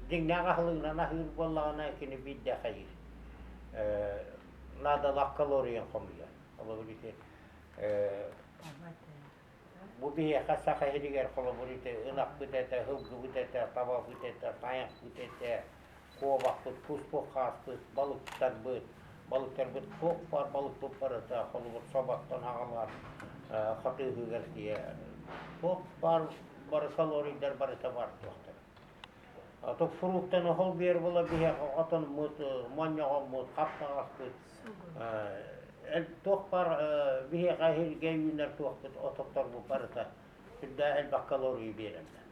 Дьиҥнээх аһылыгынан аһыыр буоллаҕына, кини биирдэ хайыыр. Наадалаах калорийын хомуйар. Холобур ити бу биһиэхэ Саха сиригэр холобур ити ынахпыт этэ, сылгыбыт этэ, табабыт этэ, тайахпыт этэ, куобахпыт, куспут, хааспыт, балыктарбыт, балыктарбыт туох баар балыкпыт барыта холобур соботтон аҕалан хатыыһыгар тиийэ туох баар бары калорийдар барыта бар туохтар. Ото фруктаны хол биэр була биһиэхэ отонмут, монньоҕоммут, хаптаҕаспыт, туох баар биһиэхэ иһиргэ үүнэр туохпут ототторбут барыта сүрдээх элбэх калорийы биэрэллэр.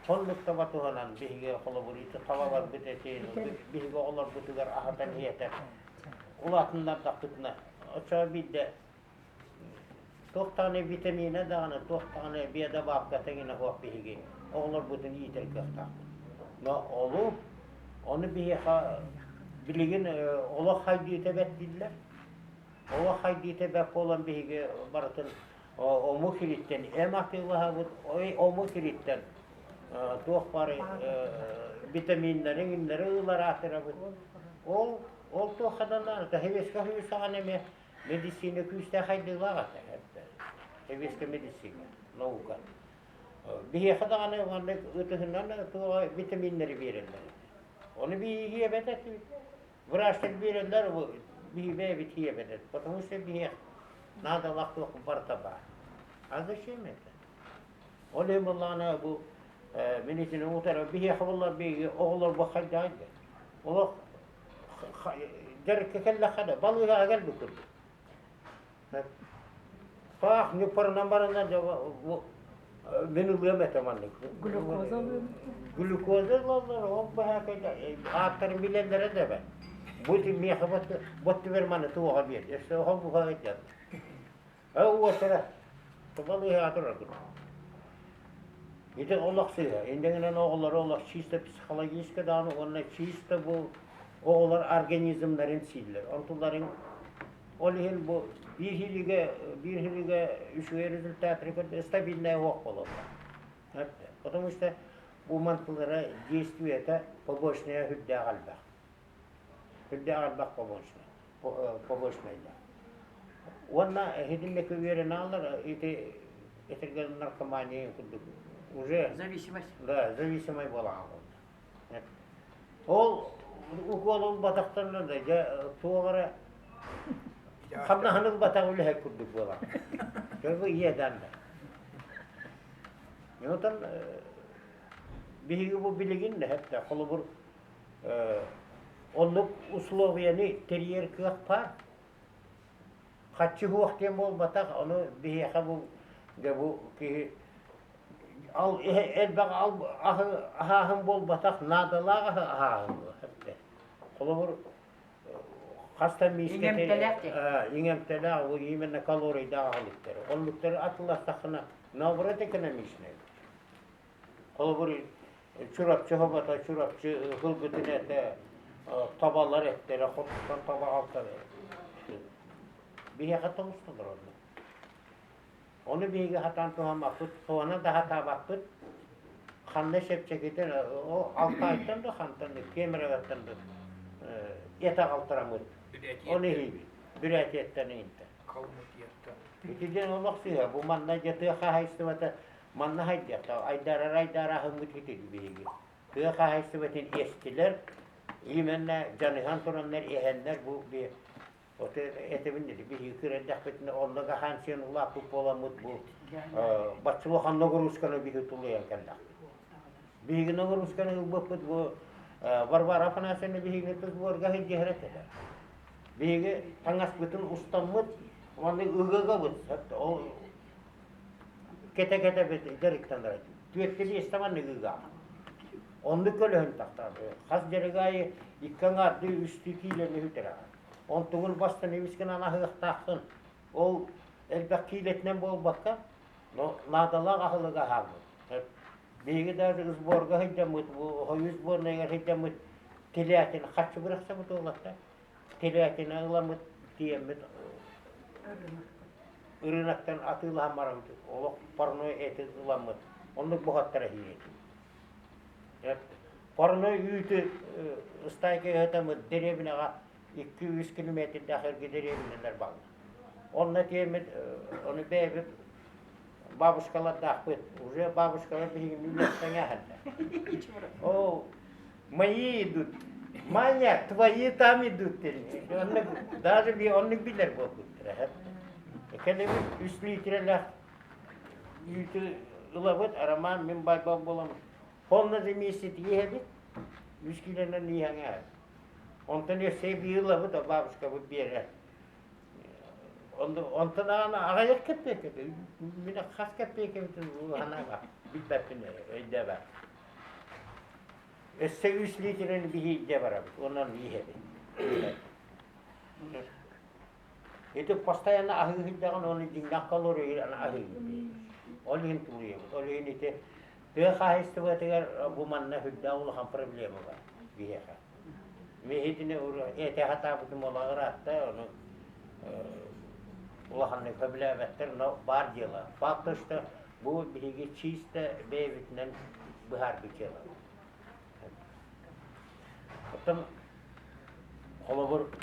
Соннук таба туһанан биһиги холобур ити табаларбыт этин биһиги оҕолорбутугар аһатан иһэтэр улаатыннардахпытына оччоҕо биирдэ туох даҕаны витаминэ даҕаны, туох даҕаны биодобавката эҥинэ суох биһиги оҕолорбутун иитэр кыахтаахпыт. Но олу ону биһиэхэ билигин олох хайдыыта бэрт дииллэр. Олох хайдыыта бэрт буолан биһиги барытын омук сириттэн эм атыылаһабыт, омук сириттэн туох баар витаминнары иҥиннэри ылар аатырабыт. Ол ол туохха да наада. Сэбиэскэй Союз саҕана эмиэ Медицина күүстээх хайдыылаах этэ. Сэбиэскэй медицина, наука. Биһиэхэ даҕаны маннык ытыһынан туоҕа витаминнэри биэрэллэр этэ. Ону биһиги эбэт этибит. Врачтар биэрэллэр, биһи бэйэбит иһиэбэт этибит. Потому что биһиэх наадалаах туох барыта баар. А зачем это? Ол иһин буоллаҕына бу мин итини утары биһиэхэ буоллар биһиги оҕолорбут хайдаҕый да. Олох дьарыкка кэллэххэ да балыыһаҕа кэлбит курдук. Таах ньуппарынан бараннар дьэ мин ылыам этэ маннык. Глюкоза ылыам. Глюкоза ылаллар, ол баһаакайда ааттарын билэллэрэ да эбэ. Бу миэхэ бот түбэр маны туоҕа биэр. Өссө оһол буһа дьэ. Уосара балыыһаҕа турар курдук. Ити олох сыыһа. Инньэ оҕолору олох чисто психологически даҕаны уонна чисто бу оҕолор организмнарын сииллэр. Онтуларын ол иһин бу биир силигэ биир силигэ үчүгэй результаттары көрдө стабильная уох буолаллар. Потому что бу мантылара действиета побочная үрдээх элбэх. Үрдээх элбэх побочная. Побочнайдар. Уонна итинник үөрэнааллар ити этэргэ наркомания курдук уже зависимость. Да, зависимый буолаҕа Ол укуол ылбатахтарына да дьэ туох эрэ хамнаһын ылбатах үлэһит курдук буолар. Дьэ иэдээн да. Онтон биһиги бу билигин да холобур Оннук условияны тэрийэр кыах баар. Хаччы суох диэн буолбатах, ону биһиэхэ бу дьэ бу киһи ал элбэх аһы аһааһын буолбатах, наадалаах аһы аһааһын Холобур, хас да миискэ Иҥэмтэлээх диэн. иҥэмтэлээх, именно калорийдаах аһылыктары. Оннуктары атыыластаххына, наоборот экономичнай. Холобур, Чурапчы хобото, Чурапчы ылгытын этэ, табалар эттэрэ, хотуттан таба алтара. Биһиэхэ тоҕустулар онно. Ону биһиги сатаан туһаммаппыт, туһана да сатаабаппыт. Ханна чэпчэкитин, ол Алтайтан да хантан да, Кемеровоттан да эт аҕалтараммыт. Оны иһиибит. Бүрээтиэттэн иһинтэн. Калмыкияттан. Ити диэн олох сыыһа. Бу манна дьэ тыа хаһаайыстыбата Манна хайдыахтаах айдаарар айдаараһыммыт итил биһиги. Тыа хаһаайыстыбатын эстилэр, именно дьаныһан тураннар эһэннэр бу вот этэбин биһиги кырэрдэхпитинэ онно гаһаан сиэн улааппыт буоламмыт бу баччылахан нагрузканы биһи тулуйан кэллэхпит. Биһиги нагрузканы ылбыппыт бу Варвара Афанасьевна биһигини тус буорга сылдьыһар этэ. Биһиги таҥаспытын устаммыт, уонна ыгыгабыт. Ол кэтэ-кэтэ дьарыктанар Түөртэ биэстэ маннык ыгаах. Оннук көлөһүн тахтар. Хас дьарык аайы икки аҥаардыы үстүү киилэни сүтэрэҕин. Онтугун бастан ибискин анаһыахтааххын. Ол элбэх киилэтинэн буолбакка, но наадалаах аһылыгы аһаабыт. Биһиги даже сборга сылдьаммыт, бу хойуу сборнайыгар сылдьаммыт телятин харчы бырахсабыт уолаттар. Телятина ыламмыт тиийэммит ырыынактан атыылаһан барабыт олох парной эти ыламмыт оннук буһаттара иһиир этим. Парной үүтү ыстаайка ыһытаммыт дэриэбинэҕэ 2-3 километрдаах эргэ дэриэбинэлэр бааллар. Онно тиэммит ону бэйэбит бабушкалардаахпыт. Уже бабушкалар биһигини үлэттэн ааһаллар. О, мои идут. Маня, твои там идут. Даже оннук билэр буолбуттара. Кэлэбит үс литрэлээх үүтү ылабыт, Роман мин байбал буоламмыт. Полно же вместе иһэбит, үс киилэнэн иһэҥэ. Онтон өссө биир ылабыт, бабушкабыт биэрэр. Онтон аҕаны аҕыйах кэппиэккэ, мин хас кэппиэккэбитин санаабат, билбэппин өйдөөбөт. Өссө үс литрени биһиирдэ барабыт, онон иһэбит. Ити постоянно аһыы сылдьаҕын уонна дьиҥнээх калорийы аһыыгын. Ол иһин тулуйабыт. Ол иһин ити тыа хаһаайыстыбатыгар бу манна сүрдээх улахан проблема бар биһиэхэ. Миһитини этэ сатаабытым ол ыраатта, ону улаханнык сөбүлээбэттэр, но баар дьыала. Факт то, что бу биһиги чисто бэйэбитинэн быһаарбыт дьыала. Оттон холобур.